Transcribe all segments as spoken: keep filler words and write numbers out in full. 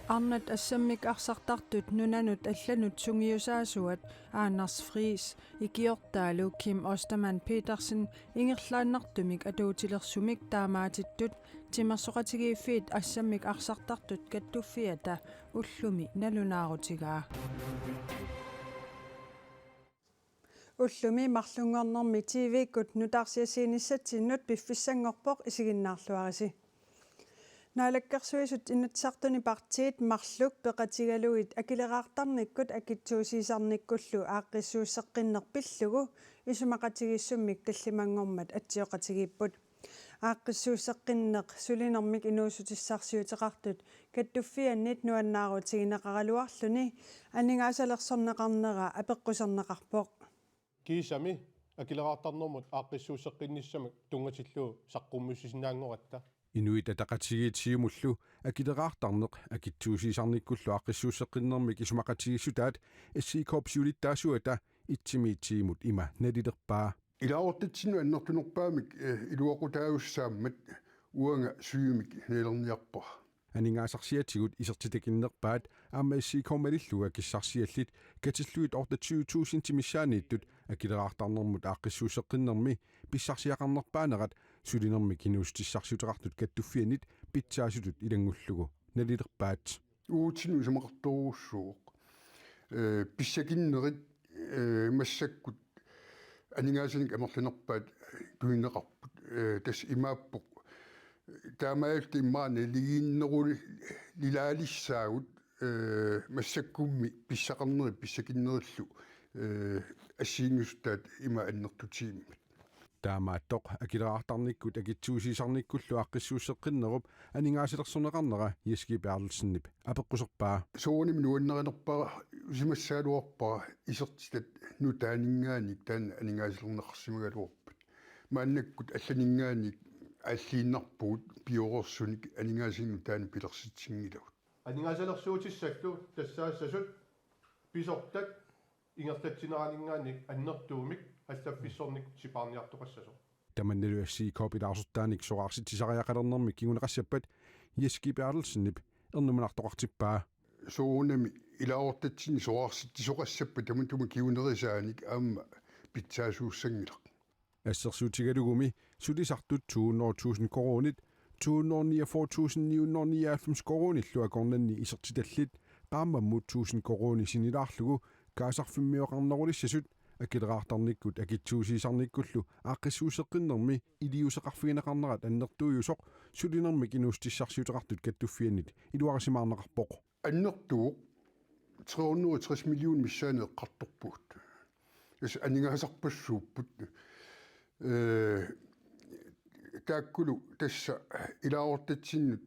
Arnat assammik arsartartut nunanut allanut sungiusaasuat Anders Friis ikiortaalu Kim Ostermann Petersen ingerlaannartumik atuutilersumik taamaatittut timersoqatigiiffiit assammik arsartartut kattuffiata ullumi nalunaarutigaa. Ullumi marlunngornermi T V-kkut nutaarsiassiinissatsinnut piffissanngorpoq, isiginnaarluarisi. Naalakkersuisut Inatsisartuni partiit marluk peqatigalugit akileraartarnikkut akitsuusiisarnikkullu aaqqissuusseqqinneq pillugu isumaqatigiissummik tallimanngormat atsioqatigiipput. Aaqqissuusseqqinneq sulinermik inuussutissarsiuteqartut kattuffiannit nuannaarutigineqaraluarluni aningaasalersorneqarnera apeqquserneqarpoq. Kiisami akileraartarnermut aaqqissuusseqqinnissamik tunngatillugu saqqummiussisinnaanngoratta. Inuit Ataqatigiit Siumullu akileraartarneq akitsuusiisarnikkullu aaqqissuusseqqinnermik isumaqatigiissutaat S I K-p siulittaasuata Itsimiitsigimut ima nalilerpaa. Ilaasortatsinnut annertunerpaamik, eh, iluaqutaajussaammat uanga sygumik nalilerniarpara. Aningaasarsiatigut isertitakinnerpaat aamma S I K malillugu akissarsiallit katillugit otteogtyve tusind missaanniittut akileraartarnermut aaqqissuusseqqinnermi pissarsiaqarnerpaanerat sulinermik inuussutissarsiuteqartut kattuffiannit pitsaasutut ilanngullugu nalilerpaat. Uatsinnut isumaqartorujussuuvoq. Eh, pissakinnerit, eh, massakkut aningaasanik amerlanerpaat tunineqarput. Eh, tassa imaappoq. Taamaalilluta immaqa naligiinnerulilaalissaagut, eh, massakkummi pissaqarnerit pissakinnerillu, eh, assigiinngissutaat ima annertutigimmat. Taamaattoq akileraartarnikkut akitsuusiisarnikkullu aaqqissuusseqqinnerup aningaasalersorneqarnera Jess G. Berthelsenip apeqquserpaa. Soorunami nuannarinerparusimassagaluarpara isertitat nutaaninngaanniit taanna aningaasalerneqarsimagaluarpat. Maannakkut allaninngaanniit aalliinnarpugut pioreersunik aningaasanik nutaanik pilersitsinngilagut. Aningaasalersuutissatut tassaassasut pisortat ingerlatsineraninngaanniit annertuumik allaffissornikkut sipaarniartoqassasoq. Tamannalu S I K-p ilaasortaanik soraarsitsisariaqalernermik kinguneqassappat Jess G. Berthelsenip ernumanartoqartippaa. Soorunami ilaasortatsinni soraarsitsisoqassappat tamatuma kingunerisaanik aamma pitsaasuussanngilaq. Assersuutigalugumi sulisartut to hundrede tusind koruunit to hundrede niogfyrre tusind ni hundrede nioghalvfems koruunillu akornanni isertitallit qaammammut tusind koruunit sinnilaarlugu kaasarfimmioqarnerulissasut akileraartarnikkut akitsuusiisarnikkullu aaqqissuusseqqinnermi iliuuseqarfigineqarnerat annertuujusoq sulinermik inuussutissarsiuteqartut kattuffiannit iluarisimaarneqarpoq. Annertuvoq, tre hundrede og tres millioner missaani eqqartorpugut. Tassa aningaasarpassuupput. Eh, taakkulu tassa ilaasortatsinnut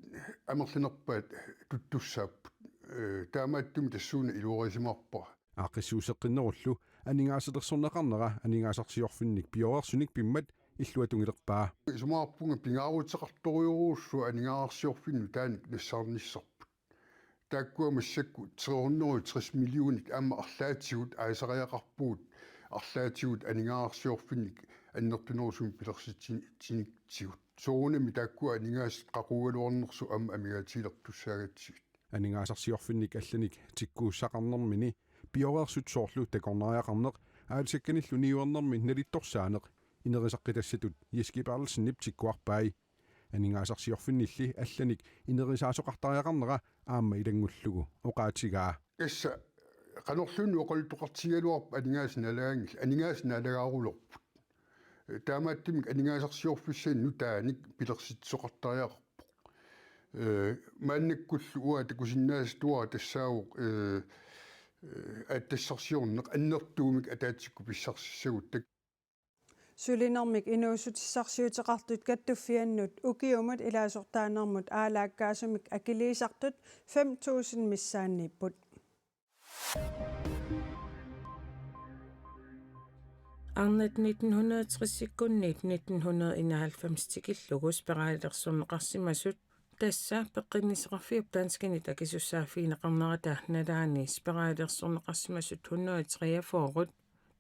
amerlanerpaat tuttussaapput. Eh, taamaattumik tassuuna iluarisimaarpara. Aaqqissuusseqqinnerullu aningaasalersorneqarnera aningaasarsiorfinnik pioreersunik pimmat illuatungilerpaa. Isumaqarpunga pingaaruteqartorujorujussuaq aningaasarsiorfinnut taanik nassaarnissarput. Taakkua massakkut tre hundrede og tres millionit aamma arlaatigut aasariaqarpugut, arlaatigut aningaasarsiorfinnik annertunerusumik pilersitsinitsigut. Soorunami taakkua aningaasat qaqugaluarnersut aamma amigaatigilertussaagatsigit. Aningaasarsiorfinnik allanik tikkuussaqarnermini pioreersut soorlu takornariaqarneq, aalisakkanillu niuernermi nalittorsaaneq inerisaqqitassattut Jess G. Berthelsenip tikkuarpai. Aningaasarsiorfinnilli allanik inerisaasoqartariaqarnera aamma ilanngullugu oqaatigaa. Tassa qanorluunniit oqaluttoqartigigaluarpat aningaasat naalagaanngillat, aningaasat naalagaarulerput. Taamaattumik aningaasarsiorfissanik nutaanik pilersitsisoqartariaqarpoq. Eh, maannakkullu uanga takusinnaasatuara tassaavoq, eh, eh, aatsitassarsiorneq annertuumik ataatsikkut pissarsissagutta. Sulinermik inuussutissarsiuteqartut kattuffiannut ukiumut ilaasortaanermut aalaakkaasumik akiliisartut fem tusind missaanniipput. Arnat nitten hundrede tres-ikkunniit nitten hundrede enoghalvfems tikillugu spiralilersorneqarsimasut, tassa peqqinnissaqarfiup danskinit akisussaaffigineqarnerata nalaani spiralilersorneqarsimasut hundrede treogfyrre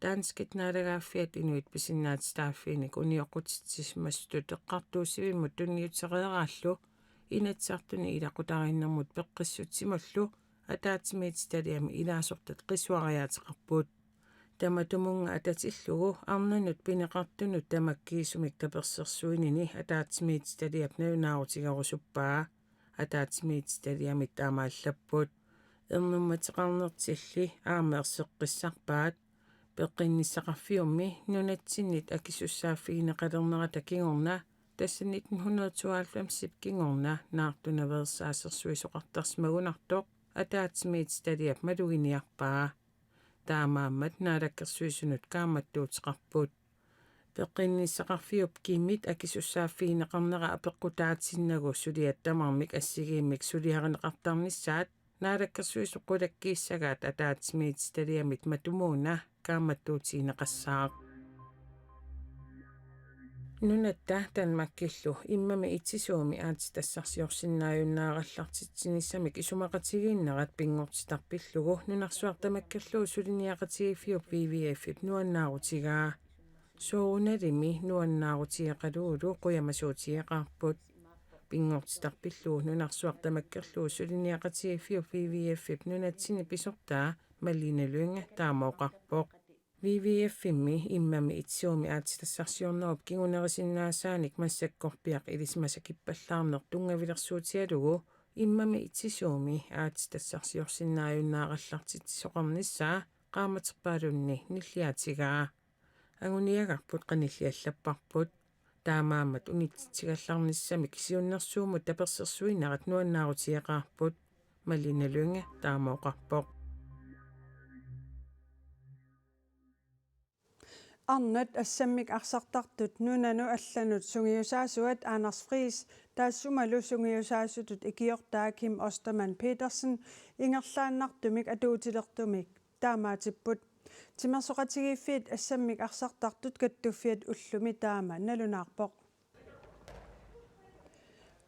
danskit naalagaaffiat inuit pisinnaatitaaffiinik unioqqutitsisimasutut eqqartuussivimmut tunniutereeraallu Inatsisartuni ilaqutariinnermut peqqissutsimullu ataatsimiititaliami ilaasortat qisuariaateqarput. Tamatumunnga atatillugu arnanut pineqartunut tamakkiisumik tapersersuinini ataatsimiititaliap nalunaarutigerusuppaa. Ataatsimiititaliami taamaallapput: Ernummateqarnertilli aamma erseqqissarpaat. Peqqinnissaqarfiummi nunatsinnit akisussaaffigineqalernerata kingorna, tassa nitten hundrede tooghalvfemsip kingorna naartunaveersaasersuisoqartarsimagunartoq, ataatsimiititaliap maluginiarpaa. Taamaammat Naalakkersuisunut kaammattuuteqarput. Peqqinnissaqarfiup kimit akisussaaffigineqarnera apeqqutaatinnagu suliat tamarmik assigiimmik suliarineqartarnissaat Naalakkersuisut qulakkiissagaat ataatsimiititaliamit matumuuna kaammattuutigineqassaaq. Nunatta Danmarkillu immami itsisuumi aatsitassarsiorsinnaajunnaarallartitsinissamik isumaqatigiinnerat pinngortitaq pillugu nunarsuaq tamakkerlugu suliniaqatigiiffiup WWF-ip nuannaarutigaa. Soorunalimi nuannaarutigeqalugulu qujamasuutigeqaarput. Pinngortitaq pillugu nunarsuaq tamakkerlugu suliniaqatigiiffiup WWF-ip nunatsinni pisortaa Malene Lynge taama oqarpoq. WWF-immi immami itsisuumi aatsitassarsiornerup kingunerisinnaasaanik massakkorpiaq ilisimasakippallaarneq tunngavilersuutigalugu immami itsisuumi aatsitassarsiorsinnaajunnaarallartitsisoqarnissaa qaammaterpaalunni nilliatigaa. Anguniagarput qanilliallapparput. Taamaammat unitsitsigallarnissamik siunnersuummut tapersersuinerat nuannaarutigeqaarput, Malene Lynge taama oqarpoq. Arnat assammik arsartartut nunanut allanut sungiusaasuat Anders Friis taassumalu sungiusaasutut ikiortaa Kim Ostermann Petersen ingerlaannartumik atuutilertumik taamaatipput. Timersoqatigiiffiit assammik arsartartut kattuffiat ullumi taama nalunaarpoq.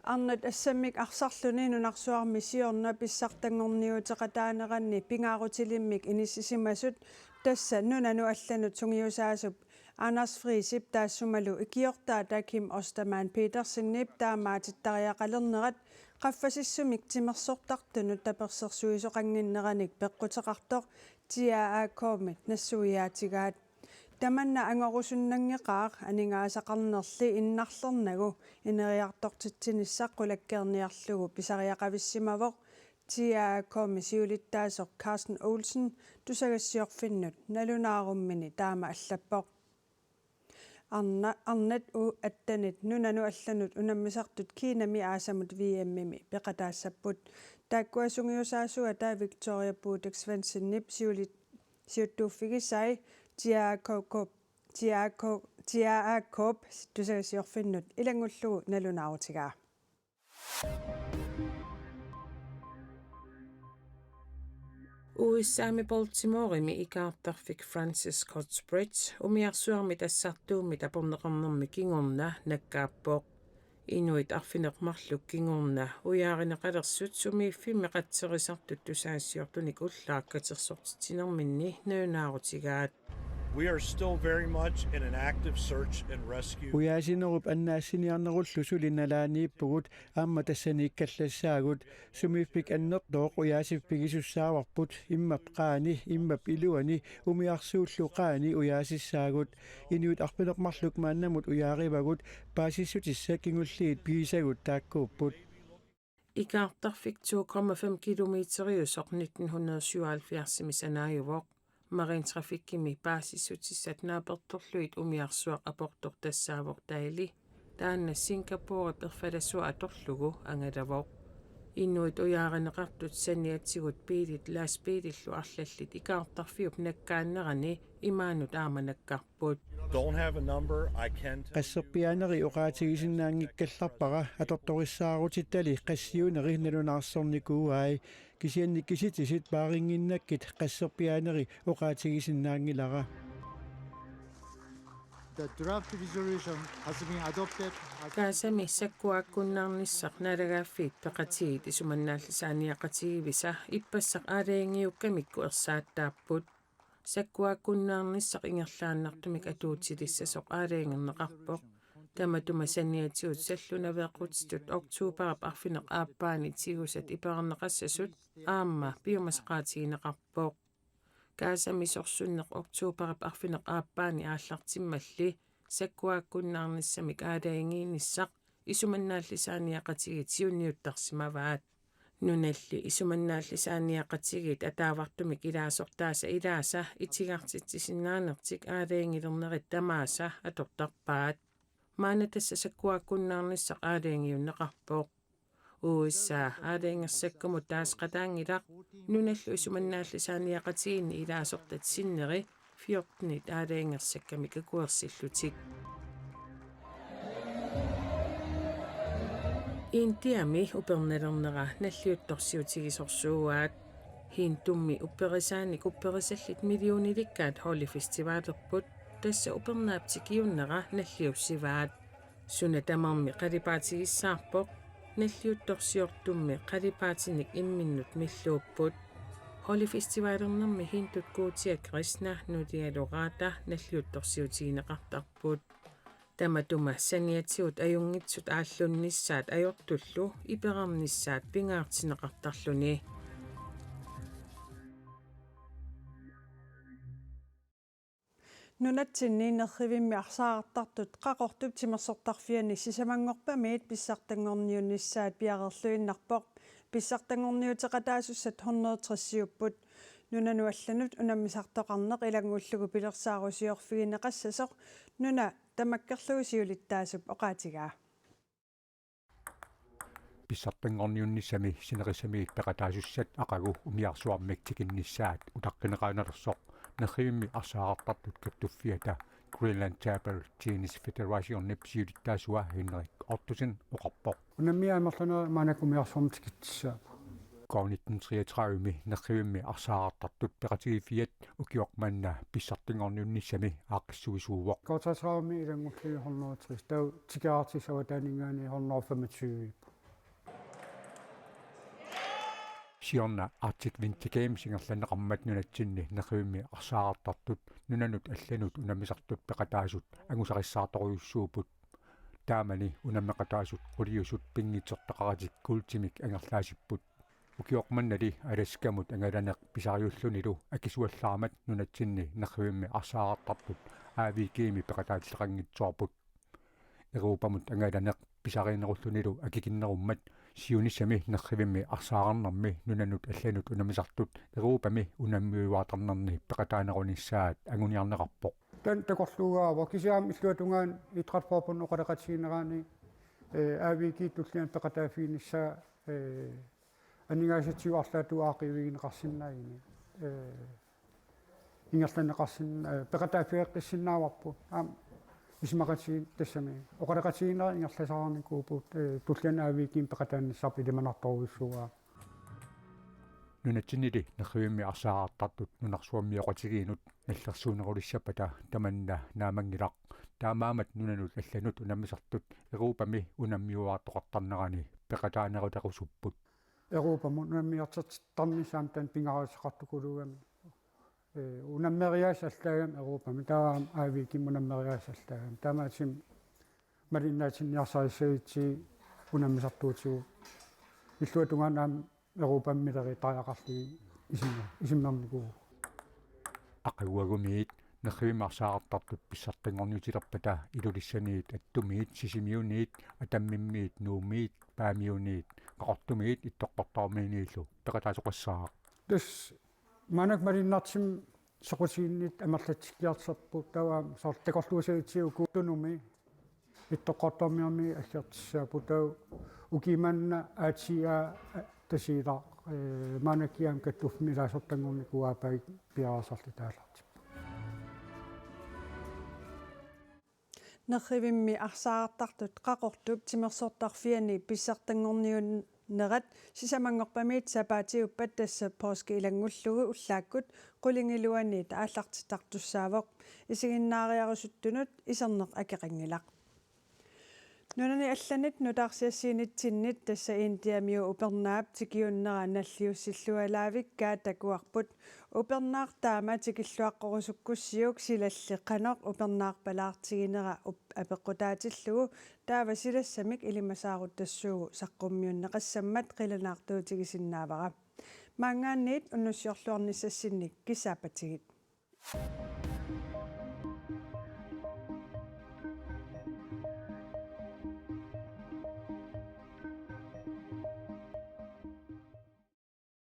Arnat assammik arsarluni nunarsuarmi siorna pissartanngorniuteqataaneranni pingaarutilimmik inissisimasut, tassa nunanut allanut sungiusaasup Anders Friisip taassumalu ikiortaata Kim Ostermann Petersenip taamaatittariaqalernerat qaffasissumik timersortartunut tapersersuisoqannginneranik peqquteqartoq T A A K-mit nassuiaatigaat. Tamanna angorusunnanngeqaaq aningaasaqarnerli innarlernagu ineriartortitsinissaq qulakkeerniarlugu pisariaqavissimavoq T A A K-mi siulittaasoq Carsten Olsen tusagassiorfinnut nalunaarummini taama allappoq. Arna-, arnat uagut attenit nunanut allanut unammisartut Kinami aasamut V M-imi peqataassapput. Taakkua sungiusaasuata Victoria Budek Svendsenip siulit-, siuttuuffigisai T A A K-p, T A A K, T A A K-p tusagassiorfinnut ilanngullugu nalunaarutigaa. U S A-mi Baltimoremi ikaartarfik Francis Cuthbert umiarsuarmit assartuummit aporneqarnermi kingorna nakkaappoq. Inuit arfineq-marluk kingorna ujaarineqalersut sumiiffimmi qatserisartut tusagassiortunik ullaaq katersortitsinerminni nalunaarutigaat. We are still very much in an active search and rescue. Ujaasinerup annaassiniarnerullu suli nalaaniippugut, aamma tassaniikkallassaagut. Sumiiffik annertooq ujaasiffigisussaavarput, immap qaani, immap iluani, umiarsuullu qaani ujaasissaagut. Inuit arfineq-marluk maannamut ujaarivagut, paasissutissat kingulliit pigisagut taakkuupput. Ikaartarfik to komma fem kilometeriusoq nitten hundrede syvoghalvfjerdsimi sanaajuvoq. Marin Trafikimi paasissutissat naapertorlugit umiarsuaq aportoq tassaavoq Daly. Taanna Singaporep erfalasuat atorlugu angalavoq. Inuit ujaarineqartut saniatigut biilit lastbiilillu arlallit ikaartarfiup nakkaannerani imaanut aamma nakkarput. Don't have a number, I can tell you. Qasserpiaaneri oqaatigisinnaanngikkallarpara, atortorissaarutittali qassiuneri nalunaarsornikuuai. Kisianni kisitsit paarinnginnakkit qasserpiaaneri oqaatigisinnaanngilara. The draft resolution has been adopted as Gazami sakkuaakkunnaarnissaq naalagaaffiit peqatigiit isumannaallisaaniaqatigivisa ippassaq aalajangiukkamikku ersaattaapput. Sakkuaakkunnaarnissaq ingerlaannartumik atuutilissasoq aalajangerneqarpoq. Tamatuma saniatigut sallunaveeqqutitut oktoberip arfineq-aappaani tigusat iperarneqassasut aamma piumasaqaatigineqarpoq. Gaasami sorsunneq oktoberip arfineq-aappaani aallartimmalli sakkuakkunnaarnissamik aalajangiinissaq isumannaallisaaniaqatigiit siunniuttarsimavaat. Nunalli isumannaallisaaniaqatigiit ataavartumik ilaasortaasa ilaasa itigartitsisinnaanertik aalajangilernerit tamaasa atortarpaat. Maanna tassa sakkuakkunnaarnissaq aalajangiunneqarpoq. U S A aalajangersakkumut taaseqataanngilaq, nunallu isumannaallisaaniaqatigiinni ilaasortat sinneri fjortenit aalajangersakkamik akuersillutik. Indiami upernalernera nalliuttorsiutigisorsuuaat. Hindummi upperisaanik upperisallit millionilikkaat Holi Festivalerput, tassa upernaap tikiunnera nalliussivaat. Suna tamarmi qalipaatigissaarpoq, nalliuttorsiortummi qalipaatinik imminnut milluupput. Holi Festivalernermi hindut guutia Krishna nulialu Radha nalliuttorsiutigineqartarput. Tamatuma saniatigut ajunngitsut aallunnissaat ajortullu iperarnissaat pingaartinneqartarluni. Nunatsinni nerrivimmi arsaartartut Qaqortup timersortarfiani sisamanngorpamiit pissartanngorniunnissaat piareerluinnarpoq. Pissartanngorniuteqataasussat hundrede tresiupput. Nunanut allanut unammisartoqarneq ilanngullugu pilersaarusiorfigineqassasoq nuna tamakkerlugu siulittaasup oqaatigaa. Pissartanngorniunnissamik sinerissamiit peqataasussat aqagu umiarsuarmik tikinnissaat utaqqineqaanalersoq nerrivimmi arsaartartut kattuffiata Greenland Table Tennis Federationip siulittaasua Henrik Ottosen oqarpoq. Unammineq amerlanerit maannakkut umiarsuarmik tikitsissaapput. K nitten treogtredive-mi nerrivimmi arsaartartut peqatigiiffiat ukioq manna pissartanngorniunnissami aaqqissuisuuvoq. K treogtredive-mi ilanngullugit hundrede tres, taava tikeraartissat avataaninngaanniit hundrede femogtyve. Siorna Arctic Winter Games ingerlanneqarmat nunatsinni nerrivimmi arsaartartut nunanut allanut unammisartut peqataasut angusarissaartorujussuupput. Taamani unammeqataasut quliusut pinngitsoortaqaratik kuultimik angerlaasipput. Ukioq mannali Alaskamut angalaneq pisariullunilu akisuallarammat nunatsinni nerrivimmi arsaartartut A V G-mi peqataaleqanngitsoorput. Europamut angalaneq pisariinnerullunilu akikinnerummat siunissami nerrivimmi arsaarnermi nunanut allanut unammisartut Europami unammiuaartarnerni peqataanerunissaat anguniarneqarpoq. Taanna takorluugaavoq, kisianni illuatungaani idrætsforbundip oqaloqatiginerani, eh, A V G tulliani peqataaffiginissaa, eh, aningaasatigut arlaatigut aaqqiivigineqarsinnaagami, eh, ingerlanneqarsin-, eh, peqataaffigeqqissinnaavarput. Aamma isumaqatigiit tassami oqaloqatigiinnerat ingerlasaarnikuupput, eh, tulliani A V G-mi peqataanissarput ilimanartorujussuuara. Nunatsinnili nerrivimmi arsaartartut nunarsuarmioqatigiinnut nallersuunerulissappata tamanna naammanngilaq. Taamaammat nunanut allanut unammisartut Europami unammiuaartoqartarnerani peqataanerulerusupput. Europamut unammiartortarnissaat taanna pingaaruteqartukuluugami. Eh, unammeriaaseq allaagami Europami, taava A V G-mi unammeriaaseq allaagami. Taamaattumik malinnaatinniarsarissagutsigit unammisartuutigut. Illuatungaani aamma Europamileritariaqarlugit isummer-, isummernikuuvugut. Aqaguagumiit nerrivimmi arsaartartut pissartanngorniutilerpata Ilulissaniit Attumiit, Sisimiuniit, Atammimmiit Nuummiit, Paamiuniit, Qaqortumiit Ittoqqortoormiiniillu peqataasoqassaaq. Tassa maannakkut malunnartumik soqutiginnittut amerlatsikkiartorput, taava soorlu takorluussagutsigit uku Tunumi Ittoqqortoormiormiut aggertussaapput, taava ukiumanna A T A Tasiilaq, eh, maannakkut aamma kattuffimmi ilaasortanngornikuuaat aappaagu piareersarluta aallartippoq. Nerrivimmi arsaartartut Qaqortup timersortarfiani pissartanngorniunnerat sisamanngorpamiit sapaatiuppat, tassa påske ilanngullugu ullaakkut qulingiluaniit aallartittartussaavoq. Isiginnaariarusuttunut iserneq akeqanngilaq. Nunani allanit nutaarsiassiinitsinnit tassa Indiamiu upernaap tikiunnera nalliussillualaavikkaa takuarput. Upernaaq taama tikilluaqqorusukkussiuk silalli qanoq upernaarpalaartiginera up-, apeqqutaatillugu, taava silassamik ilimasaaruttassuugut saqqummiunneqassammat qilanaartuutigisinnaavara. Maanngaanniit unnussiorluarnissassinnik kissaappatsigit.